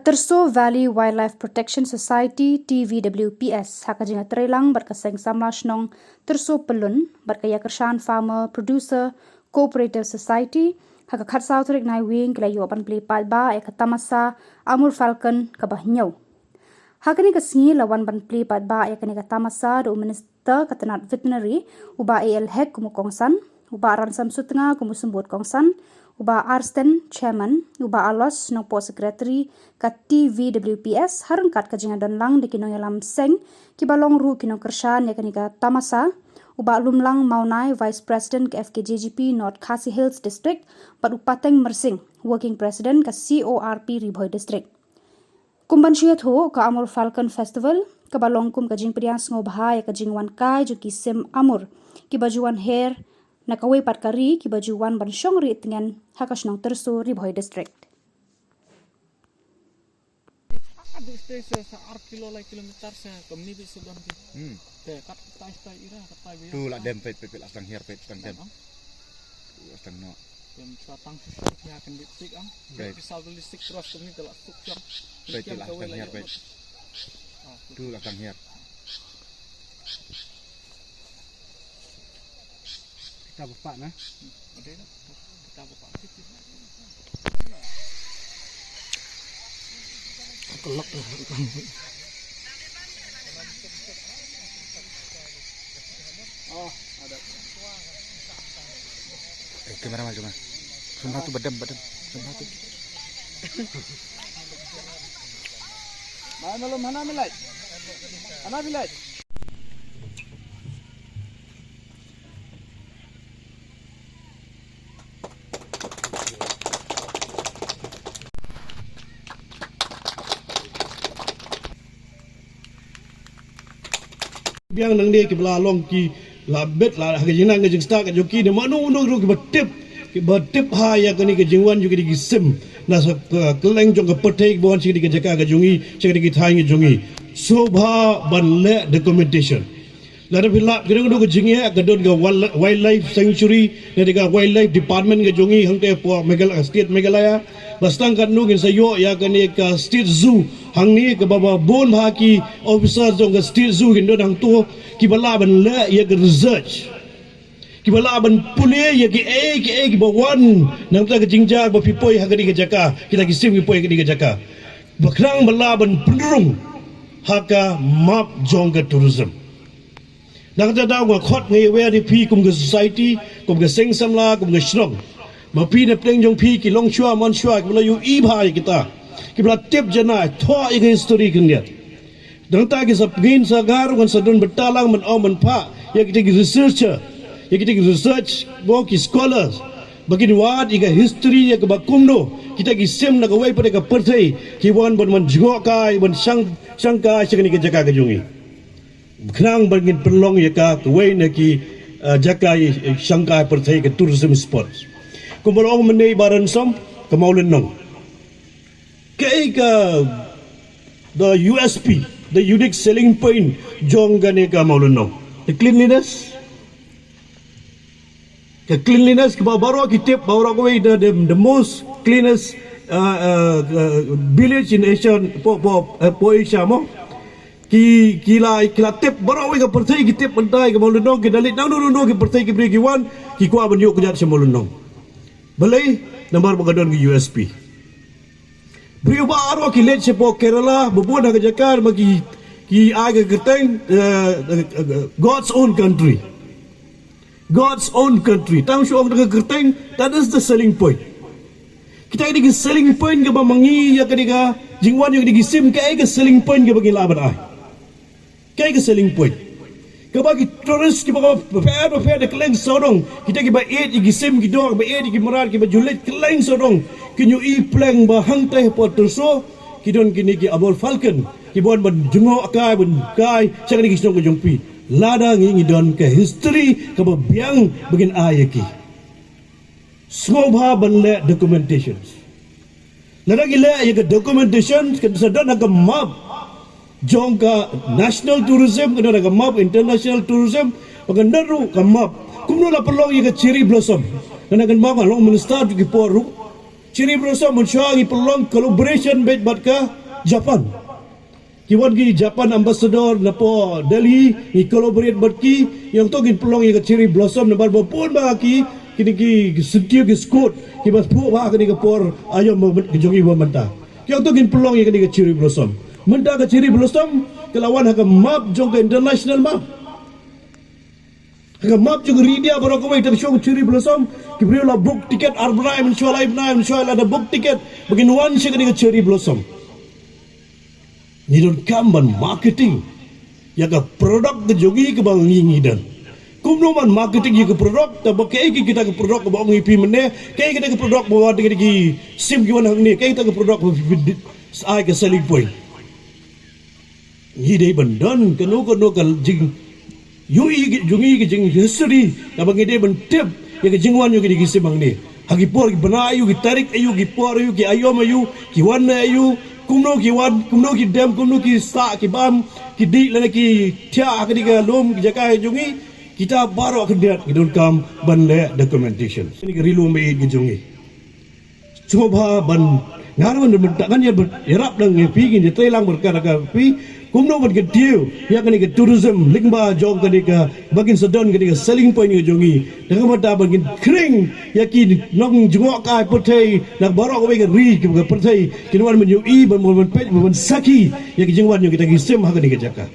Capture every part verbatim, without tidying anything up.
Tyrso Valley Wildlife Protection Society, T V W P S, ha ka jingïatreilang bad ka Seng Samla Shnong Tyrso Pyllun bad ka Ïakyrshan Farmer Producer Cooperative Society, ha ka khatsaw tarik Naiwieng ki la ïoh ban plie paidbah ïa ka tamasa Amur Falcon kaba hynñiew. Ha kane ka sngi la wan ban plie paidbah ïa kane ka tamasa da u Minister ka tnat Veterinary, u Bah A L Hek kum u kongsan, u Bah Ransome Sutnga kum u symbud kongsan, u Bah Arsten, Chairman, u Bah Alos Nongpoh, Secretary ka T V W P S, ha ryngkat ka jingïadonlang da ki nongïalam seng kiba long ruh ki nongkyrshan ïa kane ka tamasa, u Bah Lumlang Mawnai, Vice President ka F K J G P North Khasi Hills District, bad u Pateng Myrsing, Working President ka C O R P Ri Bhoi District. Kum ban shu ïathuh, ka Amur Falcon Festival kaba long kum ka jingpdiang sngewbha ïa ka jingwan kai jong ki sim amur kiba ju wan her na kawei pat ka ri, kiba ju wan ban shong rieh tngen ha ka shnong Tyrso, Ri Bhoi District. Kat dei sdei sa, sa ar kilo, lai kilometer sa, kumne beit sa don ki. Hmm. Te kat tai stai ira, kat tai beit. Tu la dem peit, peit, peit, la sdang hiar, peit, sdang dem. Nang, ah. Tu la sdang noh. Dem sa tang shisha, ya kan beit sik, ah. Peit. Peit, sa beli sik terus kumne te la suk siang. Peit, tu la sdang hiar, peit. Ah, tu la sdang hiar. Kita bapak na. Eh, kamera maju, Mas. Sembah tu bedem, bedem. Sembah tu. Mana lo, mana milai? Mana milai? Biang nangne kiba la long ki la bet la ha ka jingnang ka jingstad ka jong ki, ne mano mano ruh kiba tip, kiba tip ha ïa kane ka jingwan jong kine ki sim na sa ka kylleng jong ka pyrthei, kiba wan sha kane ka jaka ka jong ngi, sha kane ki thaiñ ka jong ngi. Sngewbha ban leh documentation. Lada phi lap kano kano ka jingeh ka don ka wild-, wildlife sanctuary, lada ka wildlife department ka jong ngi hangtei hapoh Meghalaya, state Meghalaya. Ba sdang katno ngin sa ïoh ïa kane ka state zoo hangne, kaba ba bun bha ki officer jong ka state zoo kin don hangto, kiba lah ban leh ïa ka research, kiba lah ban pule ïa kiei kiei kiba wan na ka bynta ka jingjia ba phi poi ha kane ka jaka, kita ki sim ki poi ha kane ka jaka, ba khnang ba lah ban pynrung ha ka map jong ka tourism. Na kata daw nga khot, nga ïawer ïa phi kum ka society, kum ka seng samla, kum ka shnong, ba phi na pdeng jong phi ki longshuwa manshuwa kiba la ïohi bha ïa kita, kiba la tip janai, thoh ïa ka history khyndiat. Nangta ki sa pyngian sa ngar, ngan sa don bynta lang ban ong ban phah ïa kita ki researcher, ïa kita ki research, mo, ki scholars, ba kin wad ïa ka history ïa kaba kumno kita ki sim na kawei pat ka pyrthei ki wan ban, ban jngoh kai, ban shang, shang kai sha kane ka jaka ka jong ngi. Khnang ba ngin pynlong ïa ka kawei na ki, eh, jaka, eh, shang kai pyrthei, ka tourism spots. Kumba la ong mynne i Bah Ransome, ka Mawlynnong. Kaei ka, the U S P, the unique selling point jong kane ka Mawlynnong? The cleanliness. Ka cleanliness kaba baroh ki tip, baroh kawei the, the, the most cleanest, uh, uh, uh, village in Asia, po, po, uh, po Asia mo. Ki, ki la, ki la tip baroh kawei ka pyrthei, ki tip mynta ïa ka Mawlynnong, ki da leit nangno nangno ki pyrthei ki briew ki wan, ki kwah ban ïoh kjat sha Mawlynnong. Balei? Namar ba ka don ka U S P. Briew baroh ki leit shapoh Kerala, ba bun ha ka jaka ba ki, ki ai ka kyrteng, eh, eh, eh, God's own country. God's own country. Tang shu ong da ka kyrteng, that is the selling point. Kita ki dei ki selling point kaba ma ngi ïa kane ka jingwan ïa kane ki sim, kaei ka selling point kaba ngi lah ban ai? Kaei ka selling point? Kaba ki tourist kiba, kaba pher ba pher na kylleng sawdong, kita kiba ïeit ïa ki sim ki doh, kiba ïeit ïa ki mrad, kiba ju leit kylleng sawdong, kin ïohi pleng ba hangtei hapoh Tyrso ki don kine ki Amur Falcon, kiba wan ban jngoh kai, ban kai sha kine ki shnong ka jong phi. Lada ngi, ngi don ka history kaba biang ba ngin ai ïa ki. Sngewbha ban leh documentations. Lada ngi leh ïa ka documentation, kan sa don ha ka map jong ka national tourism, kan don ha ka map international tourism, ba kan don ruh ka map. Kumno la pynlong ïa ka cherry blossom? Kan, kan map, ka long minister tu ki por ruh. Cherry Blossom mynshuwa ngi pynlong collaboration bad bad ka Japan. Ki wan ki Japan ambassador napoh Delhi, ngi collaborate bad ki. Ïa kata ngin pynlong ïa ka Cherry Blossom namar ba bun ba ki, kine ki syntiew ki scout kiba phuh ba kane ka por aïom ba ka jong ngi ba mynta. Ïa kata ngin pynlong ïa kane ka Cherry Blossom. Mynta ka Cherry Blossom ka la wan ha ka map jong ka international map. Ha ka map jong ka ri India baroh kawei, tang shong Cherry Blossom, ki briew la book ticket ar bnai mynshuwa, lai bnai mynshuwa, la da book ticket ba kin wan sha kane ka Cherry Blossom. Ngi donkam ban marketing ïa ka product ka jong ngi kaba ngi ngi don. Kumno ban marketing ïa ka product, ta ba kaei kita ka product ba ong ïa phi mynne, kaei kita ka product ba wan ki sim ki wan hangne, kaei kita ka product ba phi, phi, ai ka selling point. Ngi dei ban don kano kano ka jingïohi jong ngi, ka jinghistory, kaba ngi dei ban tip ïa ka jingwan jong kine ki sim hangne. Ha ki por ki bnai aïu, ki tarik aïu, ki por aïu, ki aïom aïu, ki wan aïu, kumno ki wan, kumno ki dem, kumno ki sah, ki bam, ki dih lane ki thiah ha kane ka lum, ki jaka jong ngi. Kita baroh khyndiat ngi donkam ban leh documentation. Kane ka ri lum baieit ka jong ngi. Sngewbha ban, ngan ban, ban, ngan ïa ban ïarap lang ïa phi, ngin ïa trei lang bad ka, ka phi. Kumno ban kyntiew ïa kane ka tourism lyngba jong kane ka, ba kin sa don kane ka selling point ka jong ngi. Tang ka mata ban kin khring ïa ki nongjngohkai pyrthei na baroh kawei ka ri ka pyrthei, kin wan ban ïohi, ban, ban, ban peit, ban sakhi ïa ki jingwan jong kita ki sim ha kane ka jaka.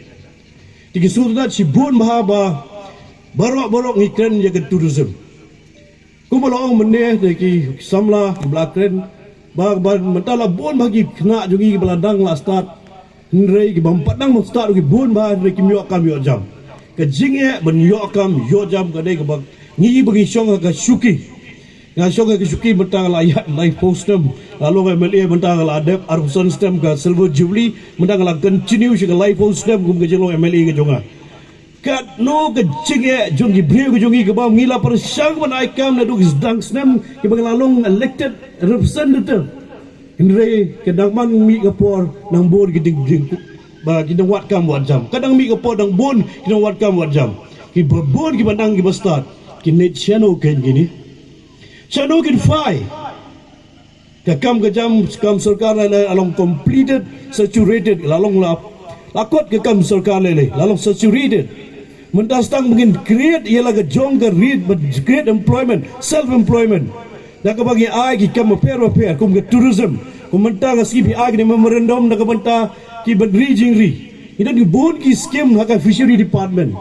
Te ki sngewtynnat shibun bha ba baroh baroh ngi kren ïa ka tourism. Kumba la ong mynne da ki samla kiba la kren, ba, ba mynta la bun bha ki khynnah jong ngi kiba la dang la start. Hynrei kiba ym pat dang ban start ruh ki bun bha, hynrei kim ïoh kam ïoh jam. Ka jingeh ban ïoh kam ïoh jam ka dei kaba ngi, ba ngi shong ha ka shuki. Nga shong ha ka shuki mynta nga la ïaid laiphew snem. Nga long M L A mynta nga la dep arphew san snem ka Silver Jubilee, mynta nga la continue sha ka laiphew snem kum ka jinglong M L A ka jong nga. Katno ka jingeh jong ki briew ka jong ngi kaba ngi la pyrshang ban ai kam naduh ki sdang snem kiba ngi la long elected representative. Hynrei ka dang man mih ka por nang bun ki ding, ding, ba ki dang wad kam wad jam. Ka dang mih ka por dang bun ki dang wad kam wad jam. Kiba bun kiba nang kiba stad. Kin leit shano kein kine? Shano kin phai? Ka kam ka jam, kam sorkar lei lei la long completed, saturated, la long la, la kot ka kam sorkar lei lei la long saturated. Mynta sa tang ba ngin create ïa la ka jong ka ri, ba create employment, self employment. Da kaba ngi ai ki kam bapher bapher kum ka tourism. Kum mynta ka C P I ka memorandum da ka bynta ki ban ri jingri. Ngi don ki bun ki scheme ha ka fishery department.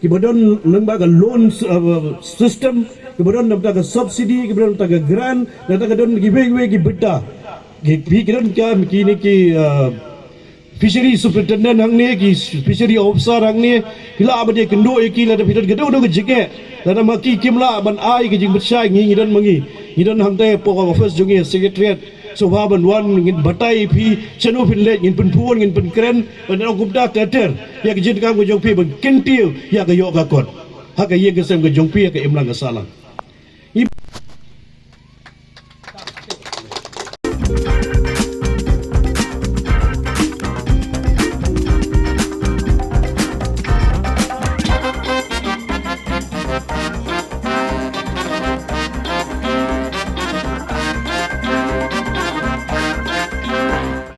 Kiba don lyngba ka loan, uh, system, kiba don na bynta ka subsidy, kiba don na bynta ka grant, na bynta ka don kiwei kiwei ki bynta. Ki, ki, ki don ka, kine ki, uh, fishery superintendent hangne, ki fishery officer hangne, ki lah ban ïakynduh ïa ki lada phi don kano kano ka jingeh. Lada ma ki kim lah ban ai ka jingpynshai, ngi, ngi don ma ngi. Ngi don hangtai hapoh office jong ngi, secretariat. Sngewbha ban wan, ngin batai ïa phi shano phin leit, ngin pynphone, ngin pynkren, ban ong kumta ter ter ïa ka jingdonkam ka jong phi ban kyntiew ïa ka ïoh ka kot ha ka ïing ka sem ka jong phi ha ka imlang ka sahlang. Ngi